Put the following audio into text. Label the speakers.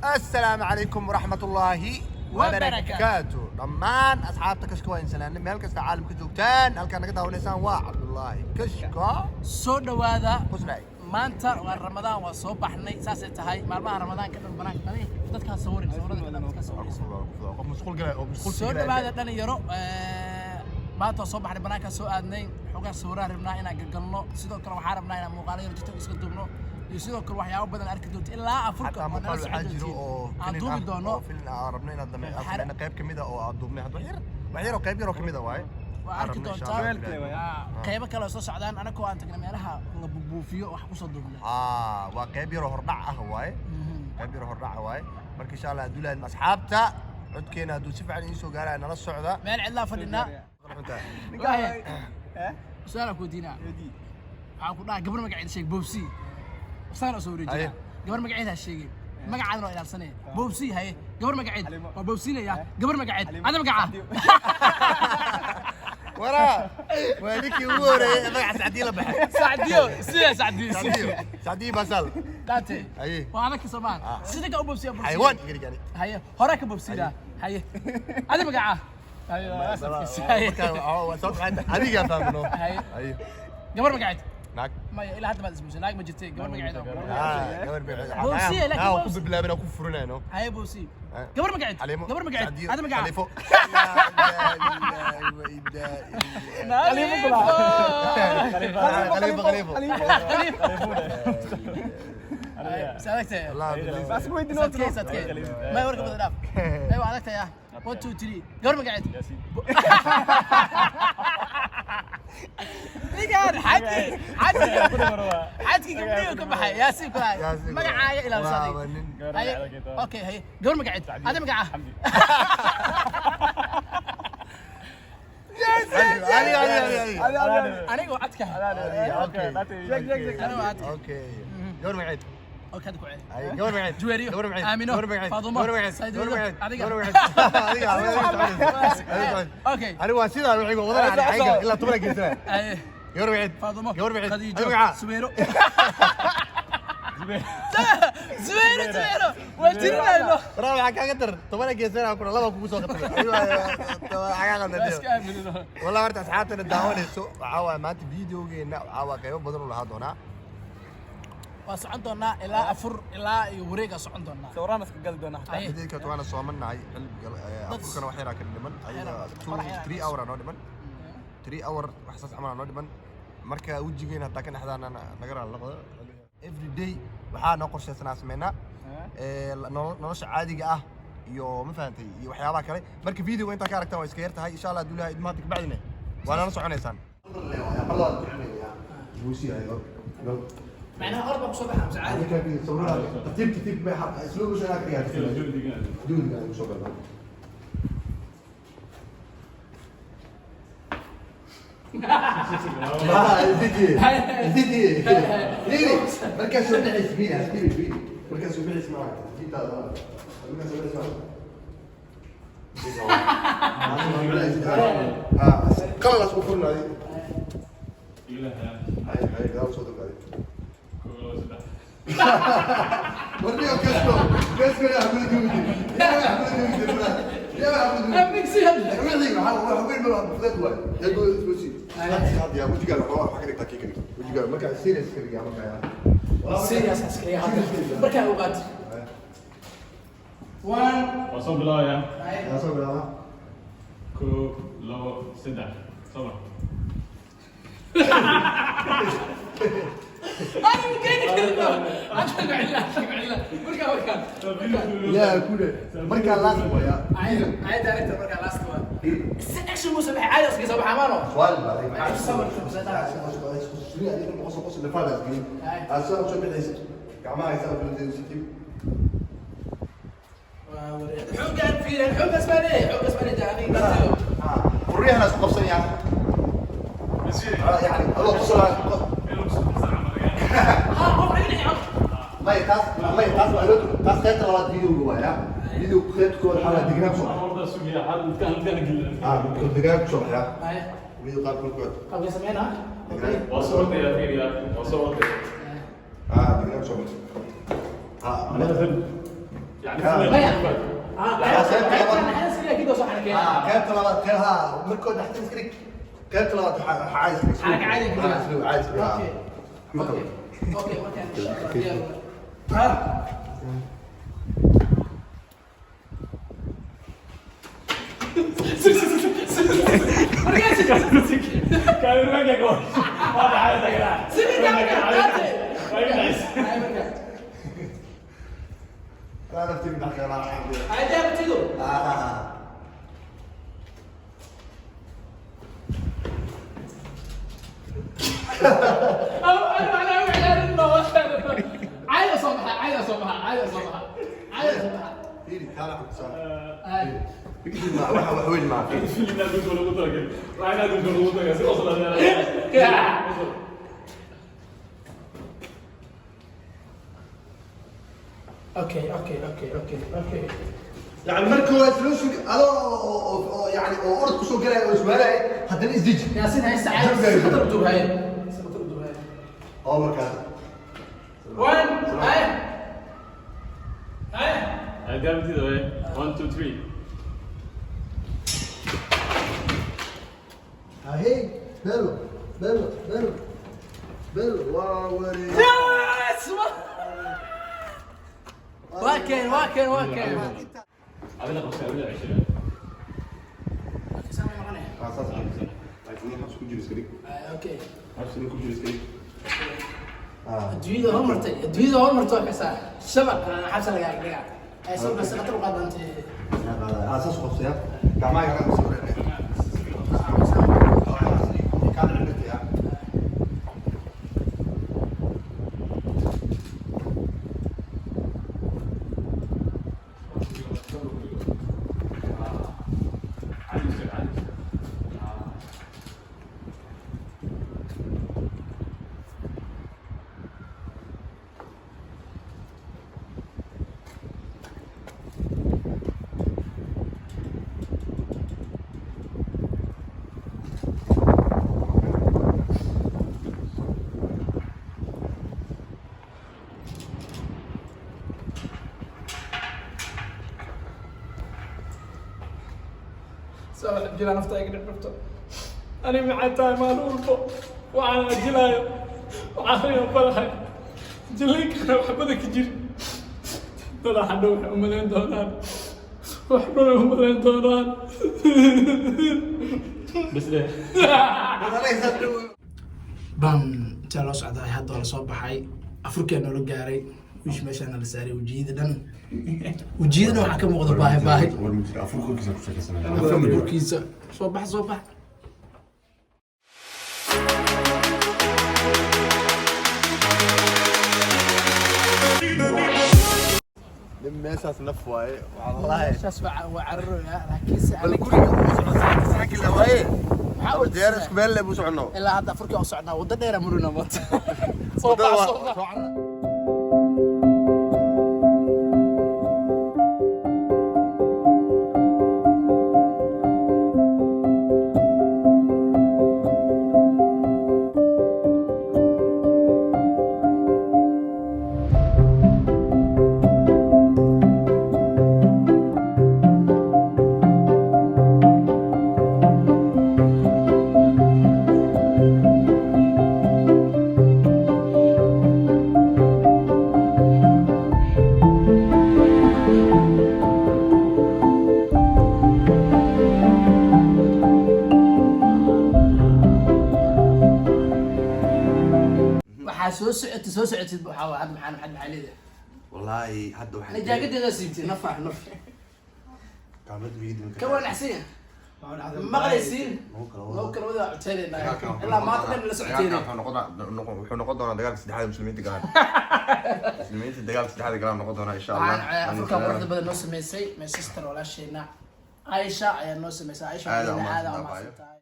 Speaker 1: Assalaamu calaykum waraxmatullaahi wabarakaatu. Dhammaan asxaabta Kashka waa insalaanay, meel kasta caalamka joogtaan. Halkaan naga daawanaysaan waa Cabdullaahi Kashka.
Speaker 2: Soo dhowaada.
Speaker 1: Qosnay.
Speaker 2: Maanta waa Ramadaan, waa soo baxnay. Saasay tahay maalmaha Ramadaanka dhan banaanka adiga dadkaa sawirin, sawirada ka dhan dadkaa sawiraysa.
Speaker 1: Qof mashquul galay oo mashquul.
Speaker 2: Soo dhowaada dhalinyaro. Maanta waa soo baxnay, banaankaa soo aadnay. Xogaa sawiraan rabnaa inaan galgalno. Sidoo kale waxaan rabnaa inaan muuqaalo yar TikTok iska duubno iyo sidoo kale waxyaabo badan arki doonto ilaa afurka.
Speaker 1: Xataa
Speaker 2: oo nala
Speaker 1: muuqaal
Speaker 2: socon
Speaker 1: waxaa jiro
Speaker 2: doontiin.
Speaker 1: Oo
Speaker 2: aan
Speaker 1: filin
Speaker 2: duubi
Speaker 1: ah,
Speaker 2: doono.
Speaker 1: Oo filin ah aan rabno inaad sameyno qayb kamid ah oo aan duubnay hadda wax yar oo qayb yar oo kamid ah waaye.
Speaker 2: Waa
Speaker 1: Aan
Speaker 2: arki
Speaker 1: rabno insha
Speaker 2: doontaa.
Speaker 1: Allah.
Speaker 2: Qaybo kale oo soo socdaan, anagoo aan tagnay meelaha la buubuufiyo, wax kusoo duubnay.
Speaker 1: Aa, waa qayb yar oo hordhac ah waaye, qayb yar oo hordhac ah waaye. Marka insha Allah hadduu lahayd asxaabta, codkeena hadduu si fiican idiin soo gaaraya, nala socda.
Speaker 2: Meel cidlaa fadhinaa.
Speaker 3: Ninkaan.
Speaker 2: Su-aal ku weydiinaa. Waxaan ku dhahay gabar magaceeda sheeg, boobsi saan oo soo wareejina.
Speaker 1: Haye.
Speaker 2: Gabar magaceeda ha sheegin, magacaadana waa ilaalsanaya. Boobsi, haye, gabar magaceed.
Speaker 3: Xalimo.
Speaker 2: Waa boobsinaya. Gabar magaceed.
Speaker 3: Xalimo.
Speaker 2: Ada magaca.
Speaker 1: Waraa waa ninkii ugu horeeyay ee magaca Sacdiyo la baxay.
Speaker 2: Sacdiyo sida Sacdiyo.
Speaker 1: Sacdiyo, Sacdiyo Basal.
Speaker 2: Daate.
Speaker 1: Haye.
Speaker 2: Waa adag Soomaal. Sida ka u boobsiya, boobsiya.
Speaker 1: Xayawaan iga dhigani.
Speaker 2: Haye, hore ka boobsina. Haye, ada magaca. Haye, haye.
Speaker 1: Marka waa soo qaata adiga fahmno.
Speaker 2: Haye.
Speaker 1: Haye.
Speaker 2: Gabar magaceed.
Speaker 1: Naag.
Speaker 2: Maya, ilaa hadda maad isbuusin, naag ma jirtay gabar magaceed.
Speaker 1: Ah, gabar magaceed.
Speaker 2: Boobsiye, laakiin
Speaker 1: Ah, ku
Speaker 2: boobsi.
Speaker 1: bilaabina ku furinayno.
Speaker 2: Haye, boobsi. Gabar magaceed.
Speaker 1: Xalimo.
Speaker 2: Gabar magaceed.
Speaker 1: Sacdiyo,
Speaker 2: ada magaca.
Speaker 1: Xalifo. Laa ilaaha illa.
Speaker 2: Khaliifo.
Speaker 1: Khaliifo, Khaliifo.
Speaker 2: Sadagtay.
Speaker 1: Allah billah.
Speaker 3: Bas weydiin.
Speaker 2: Sadkee, sadkee. May warka badan dhaaf. Ay, waa adagtay ah. 1 2 3. Gabar magaceed. Ninkaan xadki xadki xadki gabdhihi ka baxay. Yaasiin ku lahay.
Speaker 1: Yaasiin ku lahay.
Speaker 2: Magacaaga ilaalsaday.
Speaker 1: Waa nin.
Speaker 2: Haye, okay, haye. Gabar magaceed. Ada magaca.
Speaker 1: Ali, Ali, Ali, Ali.
Speaker 2: Aniga waa cadka.
Speaker 1: Okay.
Speaker 3: Sheeg, sheeg, sheeg.
Speaker 2: Aniga waa cadka.
Speaker 1: Okay. Gabar magaceed.
Speaker 2: Okay, hadda ku celi.
Speaker 1: Ay, gabar magaceed.
Speaker 2: Juweeriyo.
Speaker 1: Gabar magaceed.
Speaker 2: Aamino.
Speaker 1: Gabar magaceed.
Speaker 2: Faadumo.
Speaker 1: Gabar magaceed.
Speaker 2: Said
Speaker 1: Gabar
Speaker 2: Wido.
Speaker 1: magaceed.
Speaker 2: Adiga.
Speaker 1: Gabar magaceed. Adiga. Adiga.
Speaker 2: Okay.
Speaker 1: Aniga waa sidaa wixii wadanaa aniga ilaa 10 geysana.
Speaker 2: Haye.
Speaker 1: Gabar magaceed.
Speaker 2: Faadumo.
Speaker 1: Gabar magaceed.
Speaker 2: Khadiijo.
Speaker 1: Adiga magaca.
Speaker 2: Sumeero. Sumeero, Sumeero. Waa tirinayno.
Speaker 1: Waraa waxaa kaaga dar 10 geysana kuna laba kugu soo qabtay. Adiga waxaa kaaga
Speaker 2: Waa
Speaker 1: qaldan.
Speaker 2: iska aaminino.
Speaker 1: Wallah horta asxaabtana daawanayso, waxaa waaye maanta videogeena waxaa waa qaybo badan u lahaa doonaa.
Speaker 2: Waa socon doonaa ilaa afur, ilaa iyo wareegaa socon doonaa.
Speaker 3: Sawiraan iska gali doonaa xataa.
Speaker 2: Haye.
Speaker 1: Midda kale waana soomanahay xilliga afurkana wax yaraa ka dhiman ayaga, 2 3 hour aa noo dhiman, 3 hour wax saas camal aa noo dhiman. Marka wejigeena hataa ka dhexdaana naga raali noqdo. Every day waxaa noo qorshaysanaa sameynaa nolosha caadiga ah iyo ma fahantay iyo waxyaabaha kale. Marka videoga intaa ka aragtaan waa iska yar tahay. Insha Allah hadduu Ilaahay idmo, hadda kabacdina waa nala soconaysaan.
Speaker 2: Macnaha orod baa kusoo baxa mise caadi?
Speaker 1: Tartiib tartiib bay slow motion aa ka dhigaa. Juhdiga ay kusoo galnaa. Markaa soo bixis fiiri, fiiri, fiiri. Markaa soo bixis ma jiitaada. Markaa soo bixis ma. Ah, qalalaas u furnaay. Hay hay, gadaal soo dogaaday. Warniyo kasko, kasko yaa kula duwdi. Yaa kula duwdi yaa kula duwdi.
Speaker 2: Amigsi hadda.
Speaker 1: Wixii waxa weyn ma fudeed waay. Yaa goos. Hadda yaa wajigaaga xoolaha waxa ka dhigtaa kii ka dhigtaa. Wajigaaga markaa serious ka dhigaa markaa yaa.
Speaker 2: Serious askariga hadda. Markaa ogaat. One.
Speaker 4: Waa soo bilaabaya.
Speaker 2: Haye.
Speaker 1: Yaa soo bilaaba.
Speaker 4: Kow, labo, saddex, soo bax.
Speaker 2: Ay, ma keeni karno. Hadda ku celina, hadda ku celina. Markaa, markaa.
Speaker 1: Yaa kule. Markaa last waaya.
Speaker 2: Haye, haye, director, markaa last one. Si action buu soo baxay, caadi iskaga soo baxay, maano.
Speaker 1: Su'aal baa adiga.
Speaker 2: Sawir, sawir.
Speaker 1: Gacmaha haysaa kula jeedisatay.
Speaker 2: Waa wareer. Xooggaan fiirin, xooggaas baa leeyahay, xooggaas baa leeyahay, aniga dartiyo.
Speaker 1: Furyahan isku qabsanaya. Yani adoo qosolaa.
Speaker 2: Ah, qof naga dhigay.
Speaker 1: May taas, may taas waa loo taas qaybta labaad videoga waaya. Video qaybta koowaad waxaa waa degnaan kusoo baxay. Ah, degnaan kusoo baxaya.
Speaker 2: Haye.
Speaker 1: Video qaab kulkood.
Speaker 2: Qabka sameynaa.
Speaker 1: Degnaan.
Speaker 4: Waa soo ordaya, fiiriya, waa soo ordaya.
Speaker 1: Ah, degnaan kusoo baxay. Ah.
Speaker 4: Yani
Speaker 2: Maya.
Speaker 1: Qaybta labaad, qayb haa, markood dhaxda iska dhig. Qaybta labaad waxaa caadi iska dhig.
Speaker 2: Xaraka caadi ku jira.
Speaker 1: Slow, caadi iska dhig.
Speaker 2: Okay.
Speaker 1: Okay.
Speaker 2: Okay, markaan insha Allah diyaar waay.
Speaker 4: Kaamiraanka goor. Waa dhacay tagaa.
Speaker 2: Sidii kaamiraanka, qaatay.
Speaker 4: Waa dhacay.
Speaker 2: Ay, markaan.
Speaker 1: لا نفتي من داخل الله.
Speaker 2: Ay, diyaar tido.
Speaker 1: آه.
Speaker 2: Caadi soo baxa, caadi soo baxa, caadi soo baxa, caadi soo baxa.
Speaker 1: فيري تعال احمد سؤال.
Speaker 2: Ay.
Speaker 1: ما waxa wax weyn ma fiiri.
Speaker 4: Filin adduunka lagu talagalay. Waa in adduunka lagu talagalay. Si qosol ayaa. Qosol.
Speaker 2: Okay.
Speaker 1: Yani marka waa isla sug adoo oo yani oo orod kusoo galaya oo iswaalaya haddana isdeji.
Speaker 2: Yaasiin haysta caadi, si khatar u duub haye. Si khatar u duub haye.
Speaker 1: Oo markaas.
Speaker 2: One, haye. Haye.
Speaker 4: Ay, diyaar tido eh. 1 2 3.
Speaker 1: Ahey, belo belo belo belo, waa wareeg.
Speaker 2: Yes! Waa keen, waa keen, waa keen.
Speaker 4: Adina qabsay, adina cishira.
Speaker 2: Saan noqonaya.
Speaker 1: Aasaas laakiin xabs ku jiro iska dhig.
Speaker 2: Okay.
Speaker 1: Xabs ku jiro iska dhig.
Speaker 2: Adduunyada hormartay, adduunyada hormartay waa xisaa. Shabaq, xabsa lagaa dhigaa. Ay soo bas khatar u qaadantay.
Speaker 1: Aasaas qabsaya gacmaha kala soo reebay kaa dhigtay.
Speaker 4: Caadi istaag, caadi istaag.
Speaker 2: Soo jilaa nafta iga dhib rabto. Ani maxay tahay maalin walbo waxaan ajilaayo, waxaan balahay jilinkana waxbada ka jir. Dada hadhow waxay u malayn doonaan, wax dhan u malayn doonaan.
Speaker 4: Bas leh.
Speaker 2: Bam, intaa loo socdaa hadda waa lasoo baxay, afurkaa noola gaaray, wiish meeshaana la saaray. Wejiyada dhan, wejiyada dhan waxaa ka muuqda baahi baahi. Afurka korkiisa. Soo bax, soo bax.
Speaker 1: Nin meeshaas naf waaye wallahi.
Speaker 2: Meeshaas waa cararooya, laakiinse
Speaker 1: Bal guriga u socon saakil waaye.
Speaker 2: Maxaa u
Speaker 1: Diyaar isku meel leh buu soconno.
Speaker 2: Ilaa hadda afurkii u socnaa, waddo dheera muruna maanta. Soo bax, soo bax. Waxaa soo socotay, soo socotid, waxaa waa hadda maxaa leedahay?
Speaker 1: Wallahi hadda waxaan
Speaker 2: Ana jaakadeeda siibtay, nafax naf.
Speaker 1: Kaamad wiidin.
Speaker 2: Ka wanaagsan yahay, maqlaysiin noo kala wada codseynayna ilaa maanta dhan la socoteynay.
Speaker 1: Wuxuu noqon doonaa dagaalka saddexaad muslimiinta galaan, muslimiinta dagaalka saddexaad galaan noqon doonaa insha Allah.
Speaker 2: Waxaan afurka quruxda badan noo sameysay my sister, walaasheena Aisha ayaa noo sameysay. Aisha
Speaker 1: Aad
Speaker 2: aad
Speaker 1: aa
Speaker 2: aad
Speaker 1: umahadsantahay.
Speaker 2: umahadsantahay.